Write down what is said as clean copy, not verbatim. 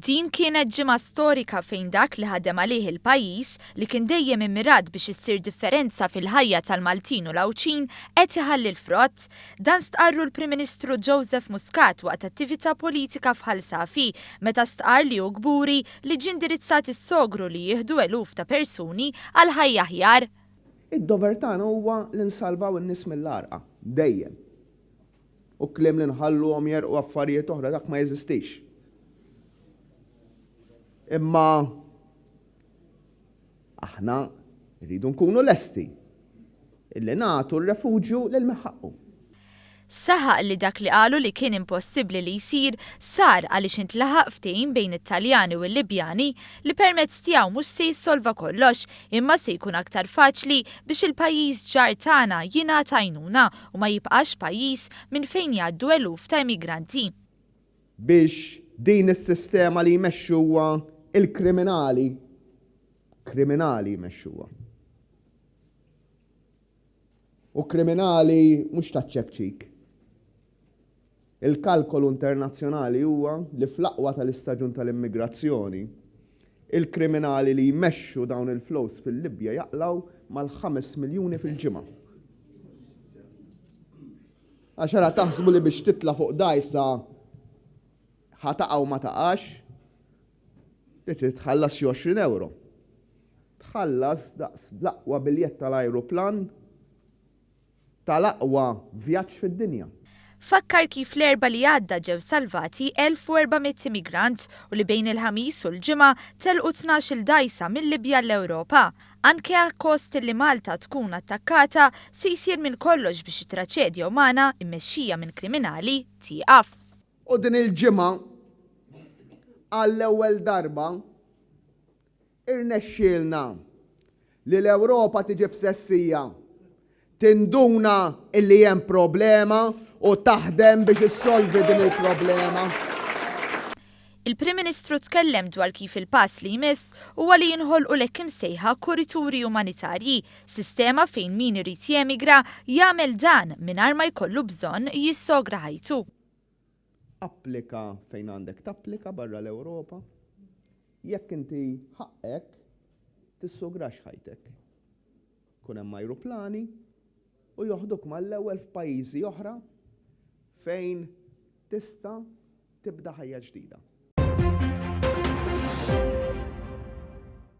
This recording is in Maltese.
Din kienet ġimgħa storika fejn dak li ħadem għalih il-pajjiż, li kien dejjem immirat biex issir differenza fil-ħajja tal-Maltin u l-Għawdxin, qed iħalli l-frott. Dan stqarru l-Prim Ministru Joseph Muscat waqt attività politika f'Ħal Safi, meta stqarr li hu kburi li ġie indirizzat is-sogru li jieħdu eluf ta' persuni għal ħajja aħjar. Id-dover tagħna huwa li nsalvaw in-nies mill-għarqa, dejjem. U kliem li nħalluhom jegħrqu affarijiet oħra dak ma jeżistix. Imma aħna rridu nkunu lesti illi nagħtu r-refuġju lil min ħaqqu. Saħaq li dak li qalu li kien impossibbli li jsir, sar għaliex intlaħaq ftehim bejn it-Taljani u l-Libjani li permezz tiegħu mhux se jissolva kollox imma se jkun aktar faċli biex il-pajjiż ġar tagħna jingħata għajnuna u ma jibqax pajjiż minn fejn jgħaddu eluf ta' immigranti. Biex din is-sistema li jmexxuha l-kriminali, kriminali jmexxuha. U kriminali mhux taċ-ċekċik. Il-kalkolu internazzjonali huwa li fl-aqwa tal-istaġun tal-immigrazzjoni, il-kriminali li jmexxu dawn il-flows fil-Libja jaqlgħu mal-ħames miljuni fil-ġimgħa. Għax ara taħsbu li biex titla' fuq dgħajsa ħa taqa' u ma taqax, li trid tħallas xi 20 ewro. Tħallas daqs l-aqwa biljett tal-ajruplan tal-aqwa vjaġġ fid-dinja. Fakkar kif l-Erbgħa li għadda ġew salvati 1,400 immigrant u li bejn il-Ħamis u l-Ġimgħa telqu 12-il dgħajsa mil-Libja għall-Ewropa. Anke akkost li Malta tkun attakkata, se jsir minn kollox biex it-traċedja umana mmexxija minn kriminali tieqaf. U din il-ġimgħa, għall-ewwel darba, Irnexxielna li l-Ewropa tiġi f'sessija, tinduna illi hemm problema u taħdem biex issolvi din il-problema. Il-Prim Ministru tkellem dwar kif il-pass li jmiss huwa li jinħolqu l-hekk imsejħa kurituri umanitarji, sistema fejn min irid jemigra jagħmel dan mingħajr ma jkollu bżonn jissogra ħajtu. Applika fejn għandek tapplika barra l-Ewropa. Jekk inti ħaqqek, tissugrax ħajtek. Ikun hemm ajruplani u joħduk mal-ewwel f'pajjiżi oħra fejn tista' tibda ħajja ġdida.